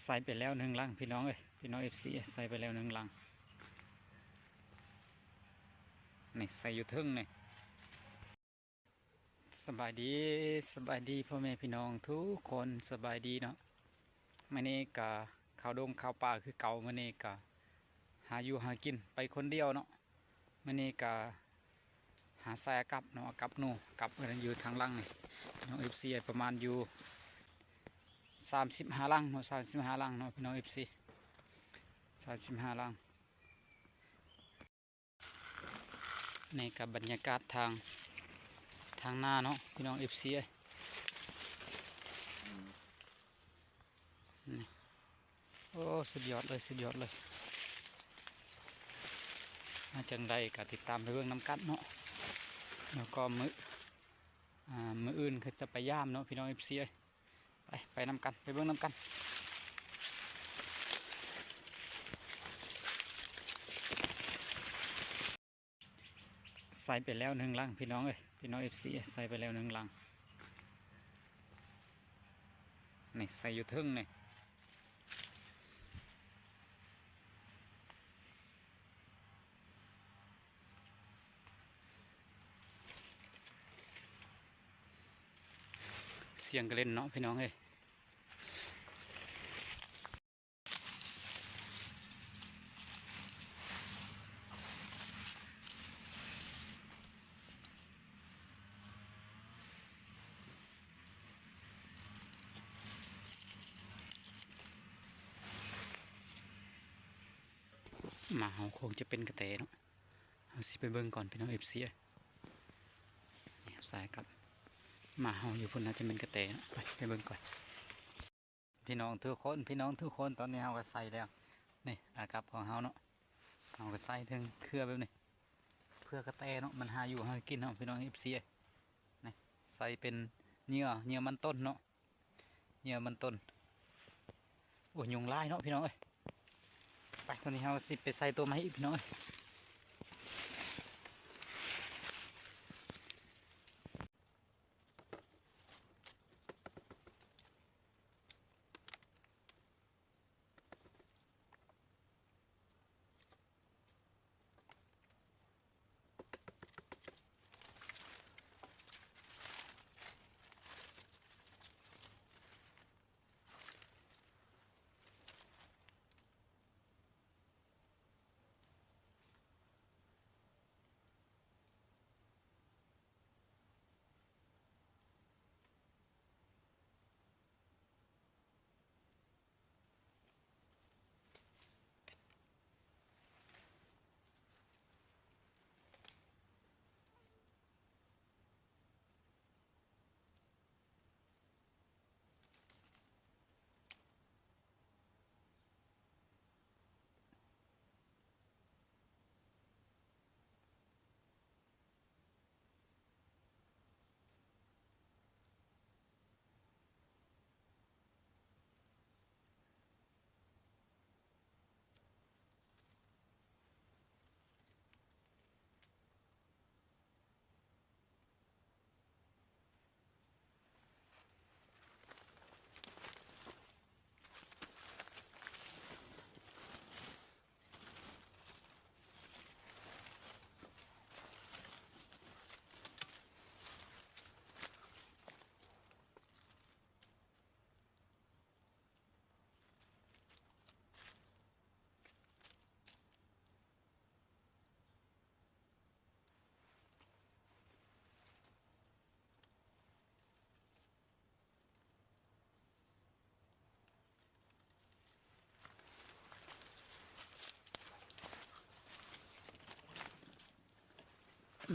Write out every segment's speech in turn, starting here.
ໃສ່ໄປແລ້ວໜຶ່ງລັງພີ່ນ້ອງເອີຍ ພີ່ນ້ອງເອັຟຊີ ໃສ່ໄປແລ້ວໜຶ່ງລັງ ນີ້ໃສ່ຢູ່ເທິງນີ້. ສະບາຍດີ ສະບາຍດີພໍ່ແມ່ພີ່ນ້ອງທຸກຄົນ ສະບາຍດີເນາະ. ມື້ນີ້ກະເຂົ້າດົງເຂົ້າປ່າຄືເກົ່າ ມື້ນີ້ກະຫາຢູ່ຫາກິນໄປຄົນດຽວເນາະ. ມື້ນີ້ກະຫາໃສ່ອາກັບເນາະ ອາກັບໜູ ອາກັບຢູ່ທາງຫຼັງນີ້ ພີ່ນ້ອງເອັຟຊີ ປະມານຢູ່ສາມສິບຫ້າລັງເນາະ ສາມສິບຫ້າລັງເນາະ ພີ່ນ້ອງເອັຟຊີ ສາມສິບຫ້າລັງ. ນີ້ກະບັນຍາກາດທາງ ທາງໜ້າເນາະ ພີ່ນ້ອງເອັຟຊີ ເອີຍ ນີ້ ໂອ້ ສຸດຍອດເລີຍ ສຸດຍອດເລີຍ. ມາຈັ່ງໃດກະຕິດຕາມໄປເບິ່ງນຳກັນເນາະ ແລ້ວກໍມື້ ອ່າ ມື້ອື່ນຄືຈະໄປຢາມເນາະ ພີ່ນ້ອງເອັຟຊີ ເອີຍ. ໄປ ໄປນຳກັນ ໄປເບິ່ງນຳກັນ. ໃສ່ໄປແລ້ວໜຶ່ງລັງພີ່ນ້ອງເອີຍ ພີ່ນ້ອງເອັຟຊີ ໃສ່ໄປແລ້ວໜຶ່ງລັງ ນີ້ໃສ່ຢູ່ເທິງນີ້. ສຽງກະເລັນເນາະພີ່ນ້ອງເອີຍ. ໝາເຮົາຄົງຈະເປັນກະແຕເນາະ. ເຮົາຊິໄປເບິ່ງກ່ອນພີ່ນ້ອງເອັຟຊີ ນີ້ໃສ່ກັບ ໝາເຮົາຢູ່ພຸ້ນ ໜ້າຈະແມ່ນກະແຕເນາະ. ໄປ ໄປເບິ່ງກ່ອນ. ພີ່ນ້ອງທຸກຄົນ ພີ່ນ້ອງທຸກຄົນ ຕອນນີ້ເຮົາກໍໃສ່ແລ້ວ ນີ້ອາກັບຂອງເຮົາເນາະ. ເຮົາກໍໃສ່ເຖິງເຄືອແບບນີ້ ເພື່ອກະແຕເນາະ ມັນຫາຢູ່ຫາກິນເນາະ ພີ່ນ້ອງເອັຟຊີ ເອີຍ. ນີ້ໃສ່ເປັນເຫຍື່ອ ເຫຍື່ອມັນຕົ້ນເນາະ ເຫຍື່ອມັນຕົ້ນ. ໂອ້ ຍຸງຫຼາຍເນາະພີ່ນ້ອງເອີຍ. ໄປ ຕອນນີ້ເຮົາຊິໄປໃສ່ໂຕໃໝ່ອີກພີ່ນ້ອງເອີຍ.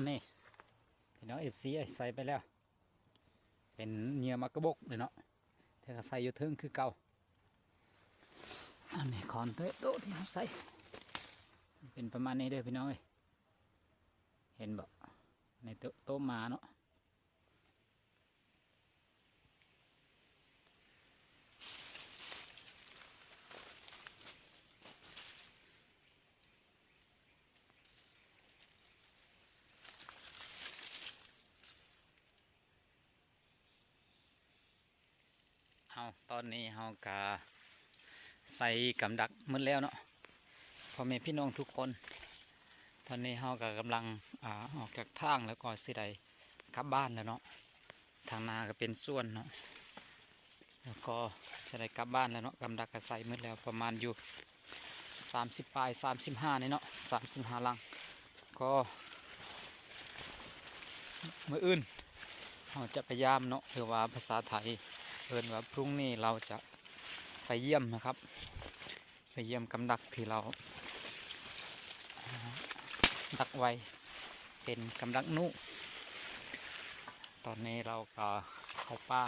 ນີ້ ພີ່ນ້ອງເອັຟຊີ ໃສ່ໄປແລ້ວ ເປັນເຫຍື່ອໝາກກະບົກເດ້ເນາະ ແຕ່ກໍໃສ່ຢູ່ເທິງຄືເກົ່າ. ອັນນີ້ຄອນເຕະໂຕະທີ່ເຮົາໃສ່ ເປັນປະມານນີ້ເດີພີ່ນ້ອງເອີຍ ເຫັນບໍ່ ໃນໂຕະ ໂຕະໝາເນາະ. ເອົາ ຕອນນີ້ເຮົາກະ ໃສ່ກຳດັກໝົດແລ້ວເນາະ ພໍ່ແມ່ພີ່ນ້ອງທຸກຄົນ. ຕອນນີ້ເຮົາກໍກຳລັງ ອາ ອອກຈາກທາງ ແລ້ວກໍຊິໄດ້ກັບບ້ານແລ້ວເນາະ. ທາງໜ້າກໍເປັນສວນເນາະ ແລ້ວກໍຈະໄດ້ກັບບ້ານແລ້ວເນາະ. ກຳດັກກໍໃສ່ໝົດແລ້ວ ປະມານຢູ່ສາມສິບປາຍ ສາມສິບຫ້ານີ້ເນາະ ສາມສິບຫ້າຫຼັງ. ກໍມື້ອື່ນເຮົາຈະໄປຢາມເນາະ ຫຼືວ່າພາສາໄທເອີ້ນວ່າ พรุ่งนี้เราจะไปเยี่ยมนะครับ ໄປຢ້ຽມກຳດັກທີ່ເຮົາດັກໄວ້ ເປັນກຳດັກໜູ. ຕອນນີ້ເຮົາກໍເຂົ້າປ່າ.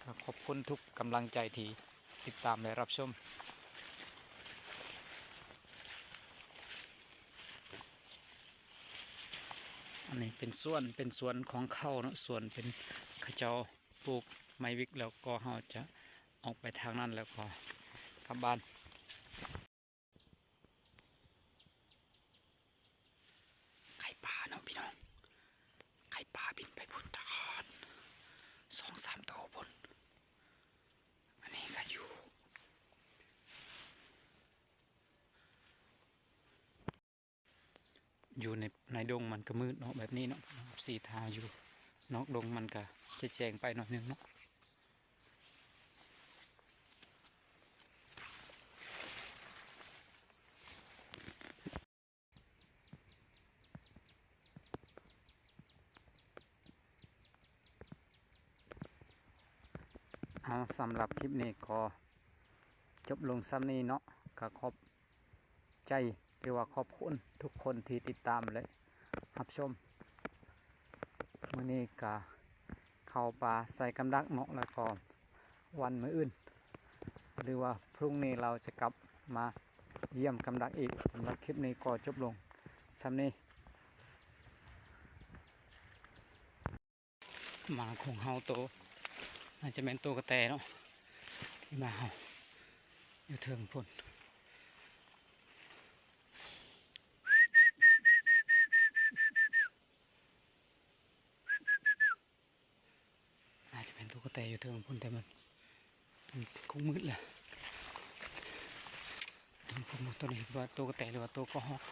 ກໍຂອບຄຸນທຸກກຳລັງໃຈທີ່ຕິດຕາມ ແລະ ຮັບຊົມ. ອັນນີ້ເປັນສວນ ເປັນສວນຂອງເຂົາເນາະ ສວນເປັນ ເຂົາເຈົ້າປູກໄມ້ວິກ ແລ້ວກໍເຮົາຈະ ອອກໄປທາງນັ້ນແລ້ວກໍກັບບ້ານ. ໄຂ່ປາເນາະພີ່ນ້ອງ ໄຂ່ປາບິນໄປພຸ້ນຕະກອນ ສອງສາມໂຕພຸ້ນ. ອັນນີ້ກໍຢູ່ ຢູ່ໃນ ໃນດົງມັນກໍມືດເນາະ ແບບນີ້ເນາະ ເອັຟຊີ ຖ້າຢູ່ນອກດົງມັນກໍຈະແຈ້ງໄປໜ້ອຍໜຶ່ງເນາະ. ເອົາ ສຳລັບຄລິບນີ້ກໍຈົບລົງສ່ຳນີ້ເນາະ ກໍຂອບ ໃຈ ຫຼືວ່າຂອບຄຸນທຸກຄົນທີ່ຕິດຕາມ ແລະ ຮັບຊົມ. ມື້ນີ້ກະເຂົ້າປ່າໃສ່ກຳດັກເນາະ ແລ້ວກໍວັນມື້ອື່ນ ຫຼືວ່າ พรุ่งนี้เราจะกลับมาเยี่ยมกำดักอีก. ສຳລັບຄລິບນີ້ກໍຈົບລົງສ່ຳນີ້. ໝາຂອງເຮົາໂຕ ໜ້າຈະແມ່ນໂຕກະແຕເນາະ ທີ່ມາເຮົາຢູ່ເທິງພຸ້ນ ໜ້າຈະແມ່ນໂຕກະແຕຢູ່ເທິງພຸ້ນ ແຕ່ມັນ ມັນຄົງມືດແລ້ວ ເທິງພຸ້ນ. ໂຕນີ້ວ່າໂຕກະແຕ ຫຼືວ່າໂຕກະຮອກ?